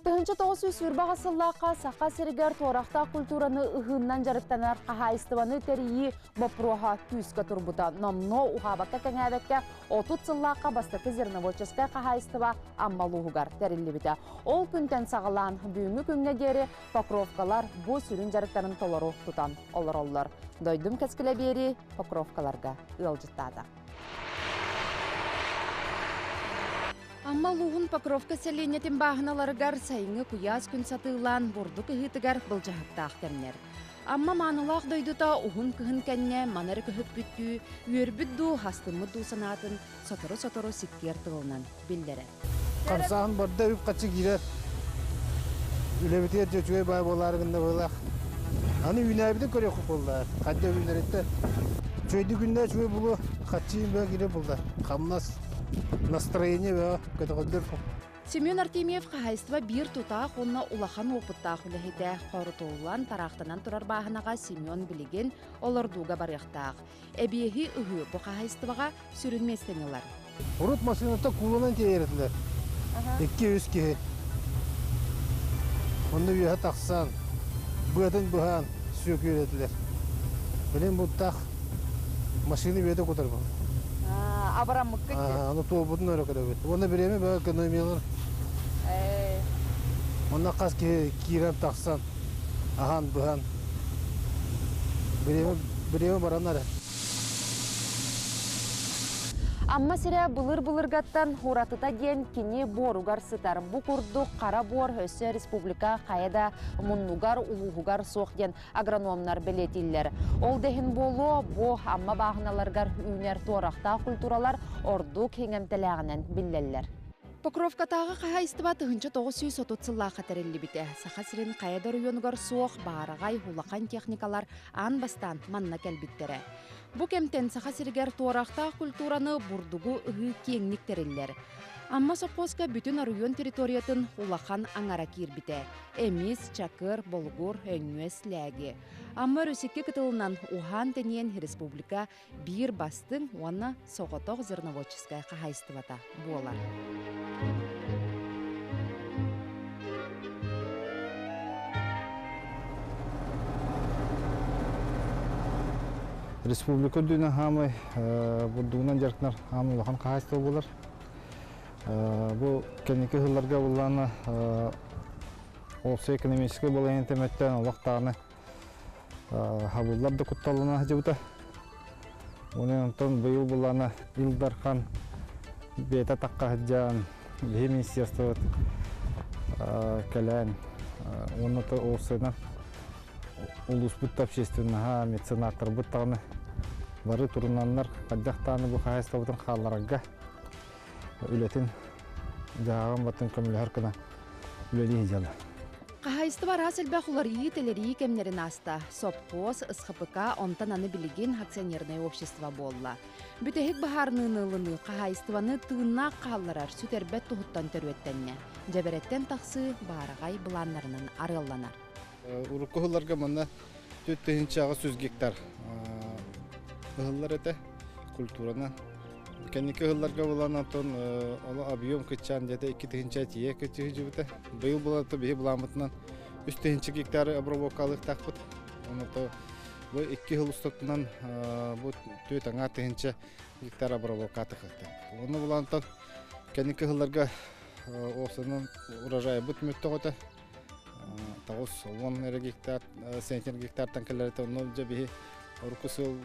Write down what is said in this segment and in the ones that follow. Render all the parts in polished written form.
1928 сыллаахха Саха сиригэр туорахтаах культураны ыһыыннан дьарыктанар хаһаайыстыбаны тэрийии боппуруоһа күүскэ турбута. Номнуо уһаабакка-кэҥээбэккэ 30 сыллаахха бастакы зерноводческай хаһаайыстыба Амма улууһугар тэриллибитэ. Ол күнтэн саҕалаан бүгүҥҥү күҥҥэ диэри Покровкалар бу сүрүн дьарыктарын толору тутан олороллор. Дойдум кэскилэ биэрии Покровкаларга ыалдьыттаата. Амма улууһун Покровка сэлиэнньэтин бааһыналарыгар сайыҥҥы куйаас күн сатыылаан бурдук ыһыытыгар былдьаһыктаах кэмнэр. Амма маанылаах дойдута уһун кыһын кэннэ маны эрэ көһүппүттүү, үөрбүт дуу, астыммыт дуу санаатын сотору-сотору сиккиэр тылынан биллэрэр. Хамсааһын барда үп-харчы киирэр. Үлэбитигэр дьэ үчүгэй баай буолаары гынна быһыылаах. Аны үүнээбитин көрүөххэ буолла. Хайда үүнэриттэн. Үчүгэйдик күннэ үчүгэй булуо, харчы бөҕө киирэр буолла. Хамнас, настроение бөҕө көтөҕөллөр. Семен Артемьев хаһаайыстыба биир тутаах уонна улахан уопуттаах үлэһитэ. Хорутуллан, тараахтанан турар бааһынаҕа Семен билигин олордууга барыахтаах. Эбиэһи ыһыы бу хаһаайыстыбаҕа сүрүн миэстэни ылар. Урут массыыната кууланан тиэйэр этилэр. Икки-үс киһи. Онно үөһэ тахсан, быатын быһан сүөкүүр этилэр. Билин буттах машина үөтэ кутар бу. Абыраммыккыт Аны туолбутун өрө көрөбүт. Уонна бириэмэ бөҕө экономиялар. Онно хас киһи киирэн тахсан, аһан быһан бириэмэ бириэмэ баран эрэ. Амма сирэ былыр-былыргаттан уратыта диэн кини буоругар сытар. Бу курдук хара буор өссө республика хайа да муннугар, улууһугар суох диэн агрономнар бэлиэтииллэр. Ол да иһин буолуо, бу Амма бааһыналарыгар үүнэр туорахтаах культуралар ордук иҥэмтэлээҕинэн биллэллэр. Покровкатааҕы хаһаайыстыба 1930 сыллаахха тэриллибитэ. Саха сирин хайа да оройуонугар суох баараҕай улахан техникалар аан бастаан манна кэлбиттэрэ. Бу кэмтэн Саха сиригэр туорахтаах культураны бурдугу ыһыы киэҥник тэриллэр. Амма сопхуоска бүтүн оройуон территориятын улахан аҥара киирбитэ. Эмис, Чакыр, Болугур, Өҥүөс, Лээги. Амма өрүсүккэ кытылынан уһаан-тэнийэн республика биир бастыҥ уонна соҕотох зерноводческай хаһаайыстыбата буолар. Республика үрдүнэн хаамай бурдугунан дьарыктанар хаамай улахан хаһаайыстыба буолар. Бу кэнники сылларга буллаана уопсай экономическай балаһыанньа тэмэттэн олох даҕаны хабыллар да кутталлана сылдьыбыта. Онон онтон быйыл буллаана Ил Дархан бэйэтэ атахха сылдьан, биһи министерствобыт кэлэн уонна уопсайынан улууспут да общественноһа, меценаттарбыт даҕаны бары турунаннар хайдах даҕаны бу хаһаайыстыбабытын хаалларарга үлэтин дьаһаҕын баттын көмөлөһөр гына үлэлии сылдьаллар. Хаһаайыстыба араас элбэх уларыйыы-тэлэрийии кэмнэрин ааста. Сопхуос, СХПК, онтон аны билигин акционернай общество буолла. Бүтэһик быһаарыныыны ылыныы хаһаайыстыбаны тыыннаах хаалларар, сүтэрбэт туһуттан төрүөттэннэ. Дьэбэрэттэн тахсыы баараҕай былааннарынан арыалланар. Урукку сылларга манна 4800 гектар ыһыллар этэ культуранан. Кэнники ыһылларга булан онтон ол объем кыччаан дьэтэ 2000 тиийэ кыччыһыдьыбыта. Быйыл булан биһи былааммытынан 3000 гектары обработкалыахтаахпыт. Онно бу икки сыл устатынан бу түөрт аҥаар тыһыынча гектар обработкатыхта. Онно булантан кэнники сылларга уопсанан урожайбыт мөттөҕөтө 90 эрэ гектар, центнер гектартан кэлэритэ онно дьэ биһи урукку сыл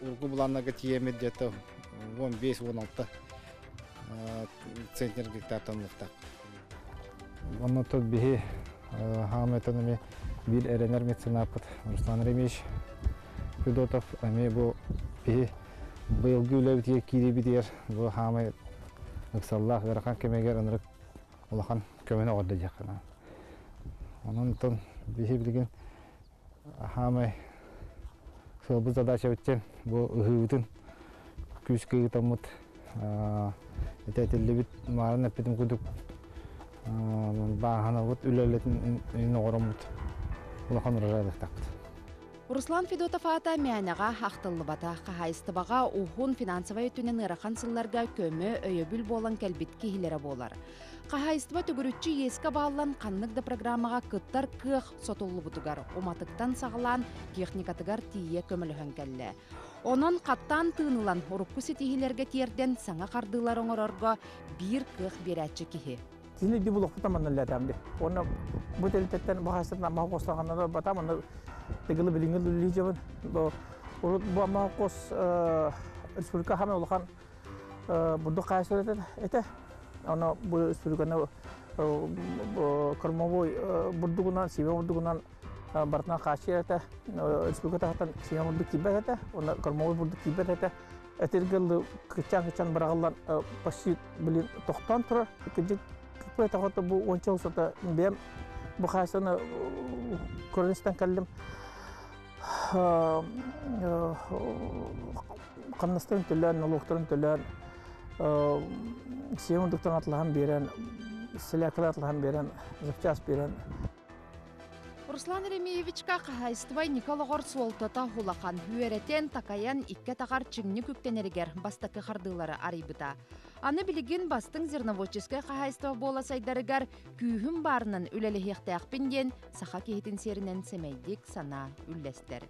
урукку былааннарга тиийэммит где-то 15-16 центнер гектартан ылыахтаах. Онно тут биһи хаамытын эми биир эрэнэр меценаппыт Руслан Ремич Федотов эми бу биһи быйылгы үлэбитигэр киирибитигэр бу хаамай ыксаллаах ыарахан кэмигэр ынырык улахан көмөнү оҕордо диэххэ наада. Онон биһи билигин хаамай сыалбыт задачабыт диэн бу ыһыыбытын күүскэ ыытаммыт этэтиллибит маарын эппитим курдук бааһынабыт үлэлэтин оҕороммут улахан урожайлыктаахпыт. Руслан Федотов аата мээнэҕэ ахтыллыбата. Хаһаайыстыбаҕа уһун финансовай өттүнэн ыарахан сылларга көмө, өйөбүл буолан кэлбит киһилэрэ буолар. Хаһаайыстыба төгүрүччү иэскэ бааллан ханнык да программаҕа кыттар кыах сотуллубутугар уматыктан саҕалаан техникатыгар тиийэ көмөлөһөн кэллэ. Онон хаттаан тыын ылан урукку ситиһиилэргэ тиэрдэн саҥа хардыылары оҥорорго биир кыах биэрээччи киһи. Кини ди булохпута манналлаатаам ди. Уонна бу тэрилтэттэн бу хаһыстан амма хостаҕаннара батам онно тыгылы билиҥҥи үлэлии бу урут бу амма хос республика хама улахан бурдук хаайсыр этэ. Оно бу республиканы кормовой бурдугунан, сибэ бурдугунан барытынан хааччыйар этэ. Республика таһыттан сибэ бурдук киирбэт этэ. Онно кормовой бурдук киирбэт этэ. Этиргэл кыччаан-кыччаан быраҕыллан почти блин тохтоон турар. Кырдьык кыппа бу уонча устата бэйэм бу хаайсаны көрөн истэн кэллим. Хамнастарын төлөөн, налогтарын төлөөн, сиэм урдуктан атылаһан биэрэн, селякалар атылаһан биэрэн, запчас биэрэн. Руслан Еремеевичка хаһаайыстыба Николоҕор суолтата улахан. Үөрэтэн, такайан, икки атаҕар чиҥник үктэнэригэр бастакы хардыылары арыйбыта. Аны билигин бастыҥ зерноводческай хаһаайыстыба буола сайдарыгар күүһүм баарынан үлэлэһиэхтээхпин диэн саха киһитин сиэринэн сэмэйдик санаа үллэстэр.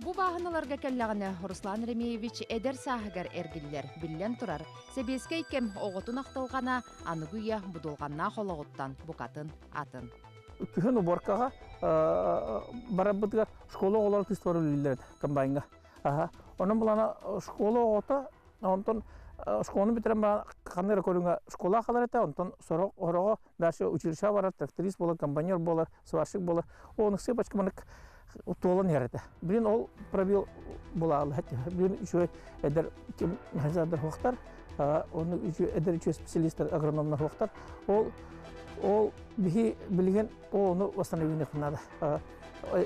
Бу бааһыналарга кэллэҕинэ Руслан Еремеевич эдэр сааһыгар эргиллэр, биллэн турар, сэбиэскэй кэм оҕотун ахтылҕана аныгы үйэ будулҕаннаах олоҕуттан букатын атын. Күһүн уборкаҕа барарбытыгар школа оҕолоро кыстыбар үлэлииллэр этэ комбайнга. Аха. Онон булана школа оҕото онтон школаны бүтэрэн баран ханна эрэ көрүҥэ школа халар этэ, онтон сорох ороҕо дальше училищеҕа барар, тракторист буолар, комбайнер буолар, сварщик буолар. Ол сыпочка манык туолан иһэр этэ. Билин ол пробел булаалы билин үчүгэй эдэр механизатордар хуохтар, оны эдэр үчүгэй специалисттар, агрономнар хуохтар. Ол ол биһи билигин ону восстановление надо.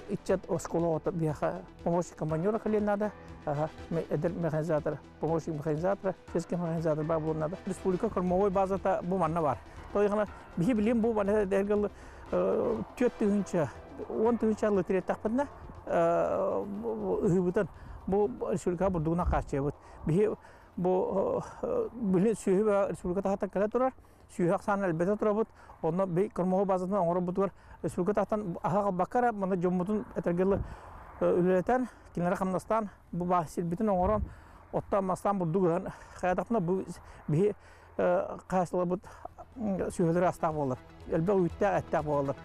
Иччат школа оҕото биһиэхэ помощник комбайнера кэлиэн надо, эдэр механизатор, помощник механизатора, сельский механизатор баар буолуон надо. Республика кормовой базата бу манна бар. Тойхана биһи билим бу манна дэргэл 4000 10 000 литр ыһыбытын бу республика бурдугунан хааччыйабыт. Биһи бу билин сүөһү республика таһаттан кэлэ турар, сүөһү ахсаанын элбэтэ турабыт. Онно би кормовой базатын оҥоробутугар республика таһаттан аһа қалбакка эрэ манна дьоммутун этэргелы үлэлэтэн, кинилэри хамнастаан, бу сирбитин оҥорон, оттоон мастаан бурдук ыһан хайатахпына бу биһи хаһаайыстыбаларбыт сүөһүлэрэ астаах буолар. Элбэх үүттээх, эттээх буолаллар.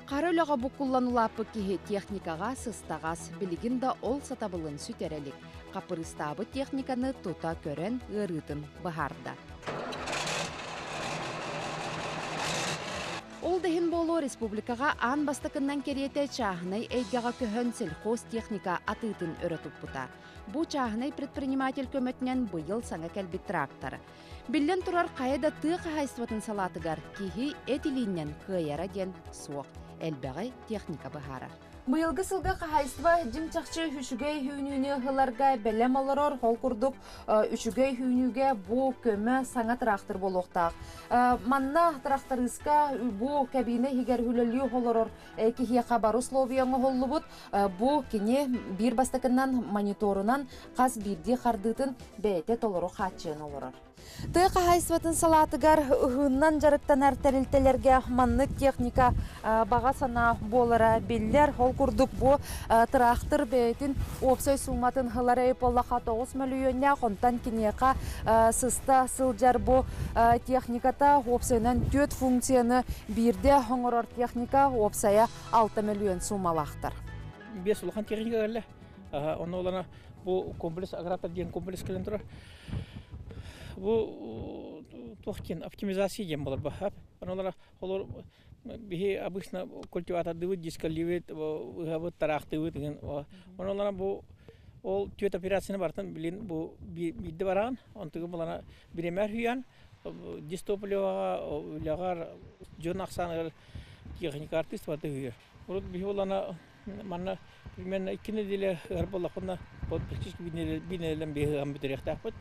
Хара үлэҕэ буккуллан улааппыт киһи техникаҕа сыстаҕас, билигин да ол сатабылын сүтэрэ илик. Хаппырыыстаабыт техниканы тута көрөн ыарыытын быһаарда. Ол да иһин буолуо республикаҕа аан бастакыннан кэриэтэ чааһынай эйгэҕэ көһөн сельхозтехника атыытын өрө туппута. Бу чааһынай предприниматель көмөтүнэн быйыл саҥа кэлбит трактор. Биллэн турар, хайа да тыа хаһаайыстыбатын салаатыгар киһи эт илииннэн кыайара диэн суох. Элбэҕи техника быһаарар. Быйылгы сылга хаһаайыстыба дьиҥ-чахчы үчүгэй үүнүүнү ыларга бэлэм олорор. Ол курдук үчүгэй үүнүүгэ бу көмө саҥа трактор буолуохтаах. Манна трактористка бу кабина иһигэр үлэлии олорор киһиэхэ бары условия оҥоһуллубут. Бу кини биир бастакынан мониторунан хас биирдии хардыытын бэйэтэ толору хааччыйан олорор. Тыа хаһаайыстыбатын салаатыгар ыһыыннан дьарыктанар тэрилтэлэргэ маннык техника баҕа санаа буолара биллэр. Ол курдук бу тыраахтыр бэйэтин уопсай сууматын ылар буоллаха 9 мөлүйүөннээх, онтон киниэхэ сыста сылдьар бу техниката уопсайынан 4 функцияны биирдэ оҥорор техника уопсайа 6 мөлүйүөн суумалаахтар. Биэс улахан техника кэллэ. Онно олана бу комплекс агратор диэн комплекс кэлэн турар. Бу туох диэн оптимизация диэн буолар баһап. Ону олор биһи обычно культиватордыбыт, дискаллибыт, ыһабыт, тараахтыыбыт деген. Ону бу ол түөт операцияны бартан билин бу биирдэ бараан, онтугу булана биремэр huyан дистопливаҕа үлэҕэр дьон ахсааныгар техника артист барда huyар. Урут биһи булана манна примерно 2 неделя ыһар буоллахпына, практически биир неделям биһи ыһан бүтэриэхтээхпит.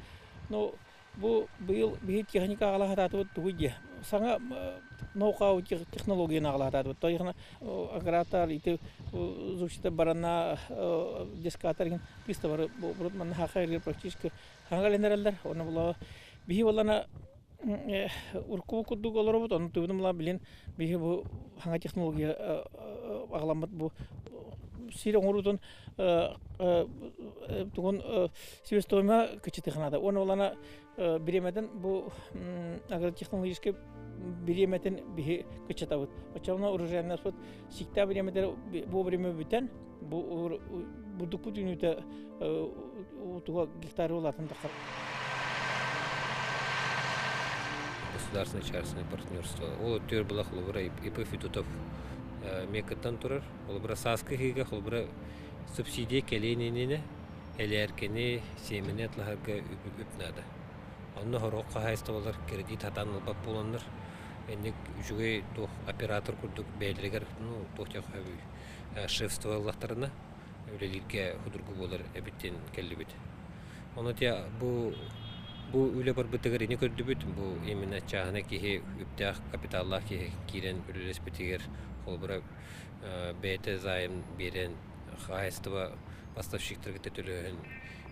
Но бу быйыл биһи техника аҕала хатаатыбыт тугуй диэ. Саҥа ноу-хау технологияны аҕалаатаатыбыт. Тойхана агратар ити зучта барана дискатар кыста бары бурут манна хаха практически хангаленереллер. Оны була биһи болана урку курдук олоробут, оны тубудум була билин биһи бу хаҥа технология аҕаламмыт бу сир оҥоруутун тугун себестоимость кычытыханада. Оны олана бириэмэтин бу агротехнологическай бириэмэтин биһи кыччатабыт. Оччоҕуна урожайнаспыт сикта бириэмэтер бу время бүтэн бу бурдукпут үүнүүтэ туга гектары улаатан тахар. Государственное частное партнерство. Ол өттүгэр была холобура ИП Федотов меккаттан турар. Холобура сааскы ыһыыга холобура субсидия кэлиэн элээркэни, сиэмэни атлаһарга үп наада. Онно сорох хаһаайыстыбалар кредит сатаан ылбат буоланнар, инник үчүгэй туох оператор курдук бэйэлэригэр ну туох диэххэ шефство ыллахтарына үлэлииргэ судургу буолар эбит диэн кэллибит. Ону те бу бу үлэ барбытыгар ини көрдүбүт, бу именно чааһынай киһи үптээх капиталлаах киһи киирэн үлэлэспитигэр холобура бэйэтэ займ биэрэн хаһаайыстыба поставщиктарга төлөөһүн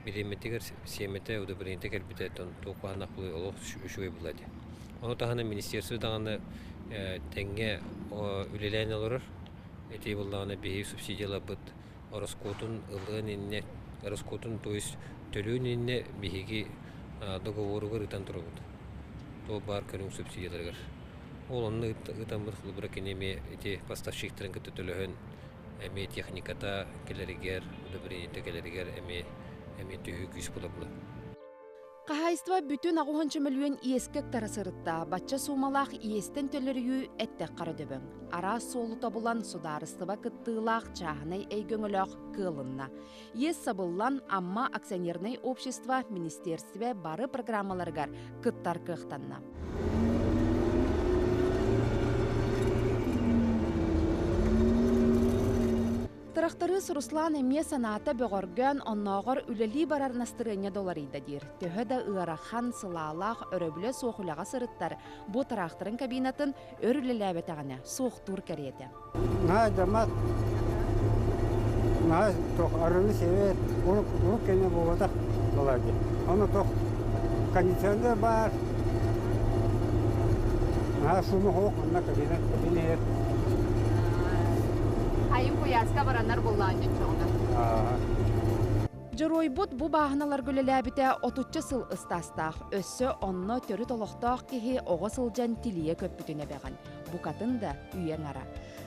бириэмэтигэр сиэмэтэ удобрениета кэлбитэ туох куһаанахпылый олох үчүгэй буолла этэ. Ону таһынан министерство даҕаны тэҥҥэ үлэлээн олорор. Ити буоллаҕына биһиги субсидияларбыт ороскуотун ылыан иннэ, ороскуотун то есть төлүөн иннэ биһиги договоругар ыытан турабыт. Туох баар көрүҥ субсидияларыгар. Ол онно ыытаммыт холобура кини эмиэ ити поставщиктарын кытта төлөһөн эмиэ техниката кэлэригэр, удобрениета кэлэригэр эмиэ эмиэ төһүү күүс буолар. Хаһаайыстыба бүтүн аҕуһунча мөлүйүөн иэскэ ыктара сырытта. Бачча суумалаах иэстэн төлөрүйүү эттэх хара дөбөҥ. Араас суолу тобулан судаарыстыба кыттыылаах чааһынай эйгөҥөлөөх кыалынна. Иэс сабыллан Амма акционернай общество министерстве бары программаларыгар кыттар кыахтанна. Тырахтарыыс Руслан эмиэ санаата бөҕөргөөн, оннооҕор үлэлии барар настырыанньа доларыйда диир. Төһө да ыарахан, сылаалаах, өрөбүлэ суох үлэҕэ сырыттар, бу тыраахтарын кабинатын өр үлэлээбэтэҕинэ суохтуур кэриэтэ. Наһаа дьамат, наһаа тох арыны сиэбэт, урук урук кэннэ буолбатах баларди. Ону тох кондиционер баар, наһаа шума суох, онно кабина кабина иһэр. Хайын куйааска баранар буллаан дьончоҕуна. Дьоруойбут бу бааһыналарга үлэлээбитэ отучча сыл ыстаастаах. Өссө онно төрүт олохтоох киһи оҕо сылдьан тилийэ көппүтүн эбэҕин. Букатын да үйэҥ ара.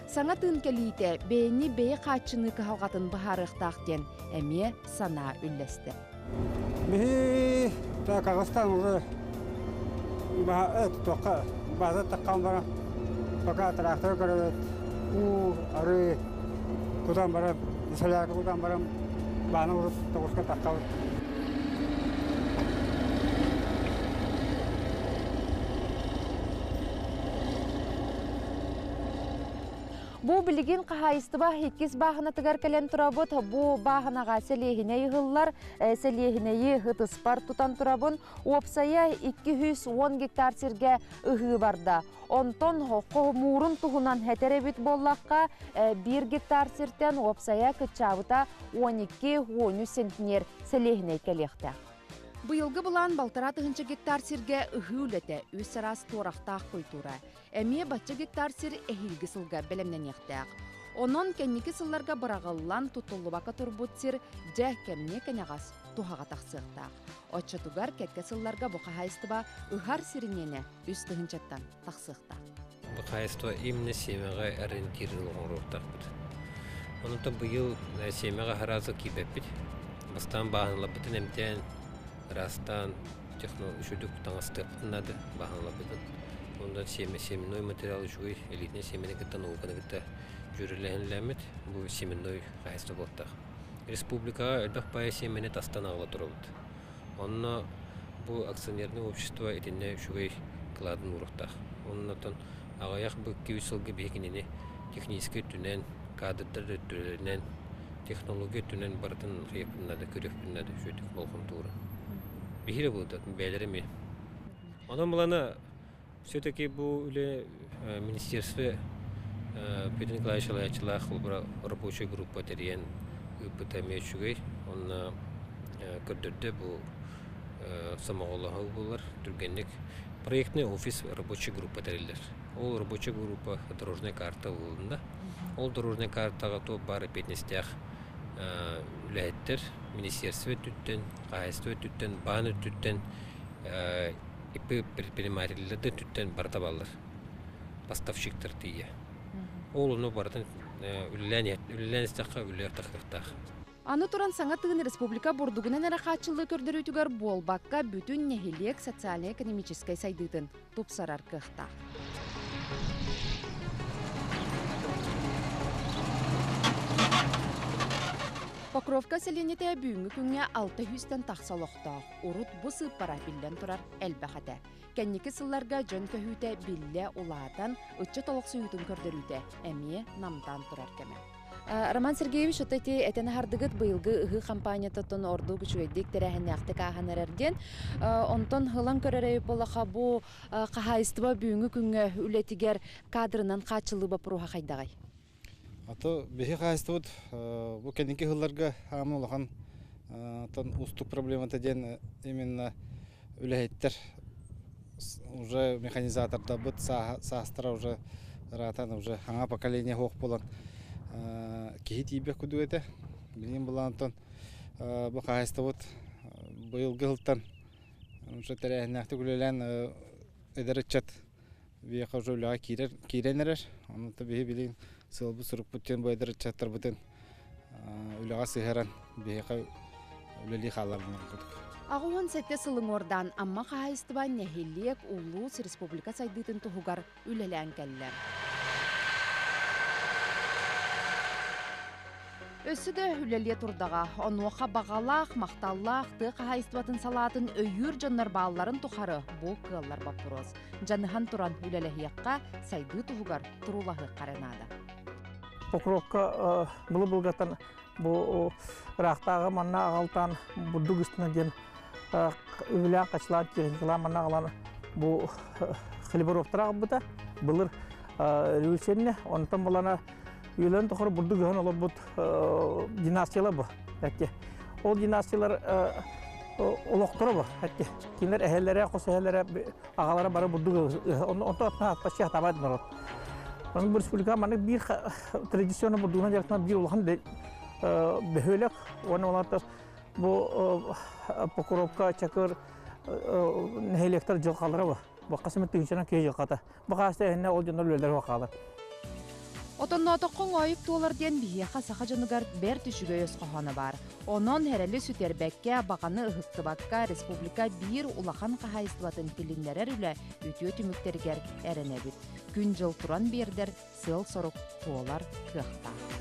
Саҥа тыын кэлиитэ бэйэни бэйэ хааччыныы кыһалҕатын быһаарыахтаах диэн эмиэ санаа үллэстэр. Биһи Казахстан уже туохха база таххан баран пока трактор көрөбүт уу арыы кутан баран солярка кутан баран бааны урут тоҕуска таххабыт. Бу билигин хаһаайыстыба иккис бааһынатыгар кэлэн турабыт. Бу бааһынаҕа сэлиэһинэй ыһыллар. Сэлиэһинэйи ытыспар тутан турабын. Уопсайа 210 гектар сиргэ ыһыы барда. Онтон хомуурун туһунан этэр эбит буоллахха, 1 гектар сиртэн уопсайа кыччаабыта 12-13 центнер сэлиэһинэй кэлиэхтээх. Быйылгы былаан балтараа тыһыынча гектар сиргэ ыһыы үлэтэ, үс араас туорахтаах культура. Эмиэ бачча гектар сир эһиилги сылга бэлэмнэниэхтээх. Онон кэнники сылларга быраҕыллан тутуллубакка турбут сир дьэ кэмниэ кэнэҕэс туһаҕа тахсыахтаах. Оччотугар кэккэ сылларга бу хаһаайыстыба ыһар сириниэнэ үс тыһыынчаттан тахсыахтаах. Бу хаһаайыстыба именно сиэмэҕэ ориентированный оҥоруохтаахпыт. Онон быйыл сиэмэҕэ сразу киирбэппит. Бастаан бааһыналарбытын эмтээн, ыраастаан, үчүгдүк таҥастыахпытын наада бааһыналарбытын. Онон семенной материал үчүгэй, элитнэй семени кытта науканы кытта дьүөрэлэһинлэммит бу семенной хаһаайыстыба буолуохтаах. Республикаҕа элбэх баайы семени тастан аҕала турабыт. Онно бу акционерное общество итиннэ үчүгэй кылаатын ууруохтаах. Оннотон аҕыйах бу 2-3 сылга биһи кинини техническэй өттүнэн, кадрдар өттүлэринэн, технология өттүнэн барытын хайыахпын наада, көрүөхпүн наада үчүгэйдик болҕомтуура. Биһири буолда, бэйэлэрэ эмиэ. Онон булана Все-таки бу үлэ министерство Петр Николаевич салайааччылаах холобура рабочая группа тэрийэн ыыппыта эмиэ үчүгэй. Онно көрдөрдө бу сомоҕолоһуу буолар түргэнник. Проектный офис рабочая группа тэриллэр. Ол рабочая группа дорожная карта ылылынна. Ол дорожная картаҕа туох баар эппиэтинэстээх үлэһиттэр министерство өттүттэн, хаһаайыстыба өттүттэн, баан өттүттэн ИП предпринимателлэр да өттүттэн барыта баллар. Поставщиктар тиийэ. Ол ону барытын үлэлээн үлэлээн истэххэ үлэлиэх тахсыахтаах. Аны туран саҥа тыын республика бурдугунан эрэ хааччыллыы көрдөрүүтүгэр буолбакка, бүтүн нэһилиэк социальнай-экономическай сайдыытын тупсарар кыахтаах. Покровка сэлиэнньэтэ бүгүҥҥү күҥҥэ 600-тэн тахса олохтоох. Урут бу сыыппара биллэн турар элбэх этэ. Кэнники сылларга дьон көһүүтэ биллэ улаатан, ыччат олохсуйуутун көрдөрүүтэ эмиэ намтаан турар кэмэ. Роман Сергеевич, вот эти этэн аһардыгыт быйылгы ыһыы хампаанньатыттан ордук үчүгэйдик тэрээһиннээхтик ааһан эрэр диэн. Онтон ылан көрөр буоллахха бу хаһаайыстыба бүгүҥҥү күҥҥэ үлэтигэр кадрынан хааччыллыы боппуруоһа хайдаҕай? Ато биһи хаһаайыстыбыт бу кэнники сылларга хаамы улахан уустук проблемата диэн именно үлэһиттэр уже механизатордарбыт саастара уже ыраатан уже хаҥа поколение суох буолан киһи тиийбэт курдук этэ. Билигин булан онтон бу хаһаайыстыбыт быйылгы сылтан уже тэрээһиннээхтик үлэлээн эдэр ыччат биһиэхэ уже үлэҕэ киирэр киирэн эрэр. Онон биһи билигин сыалбыт сорукпут диэн бу эдэр ыччаттарбытын үлэҕэ сыһыаран биһиэхэ үлэлии хаалларбын курдук. 87 сыл уҥуордаан Амма хаһаайыстыба нэһилиэк, улуус, республика сайдыытын туһугар үлэлээн кэллэ. Өссө да үлэлиэ турдаҕа. Онуоха баҕалаах, махталлаах тыа хаһаайыстыбатын салаатын өйүүр дьоннор баалларын тухары бу кыаллар боппуруос. Дьаныһан туран үлэлэһиэххэ, сайдыы туһугар туруулаһыахха эрэ наада. Покровка былы-былгаттан бу ыраахтааҕы манна аҕалтаан бурдук ыстына диэн үбүлээн хачылаан техникалаан манна аҕалан бу хлеборобтар аҕалбыта былыр революционне онтон балана үйэлэрин тухары бурдук ыһан олорбут династиялар бу әтте ол династиялар олохторо бу әтте кинилэр эһэлэрэ хос эһэлэрэ аҕалара бары бурдук онтон почти хатабат народ. Онон бу республика маннык биир традиционно бурдугунан дьарыктанар биир улахан бөһүөлэк уонна олортон бу Покровка, Чакыр нэһилиэктэр дьылҕалара бу. Бу хас эмэ тыһыынчанан киһи дьылҕата. Бу хааста эһиннэ ол дьоннор үлэлэр хаалар. Отонноотоххо оҥоойук туолар диэн биһиэхэ саха дьонугар бэрт үчүгэй өс хоһооно баар. Онон эрэли сүтэрбэккэ, баҕаны ыһыктыбакка республика биир улахан хаһаайыстыбатын тилиннэрэр үлэ үтүө түмүктэригэр эрэнэбит. Күн-дьыл туран биэрдэр, сыал-сорук туолар кыахтаах.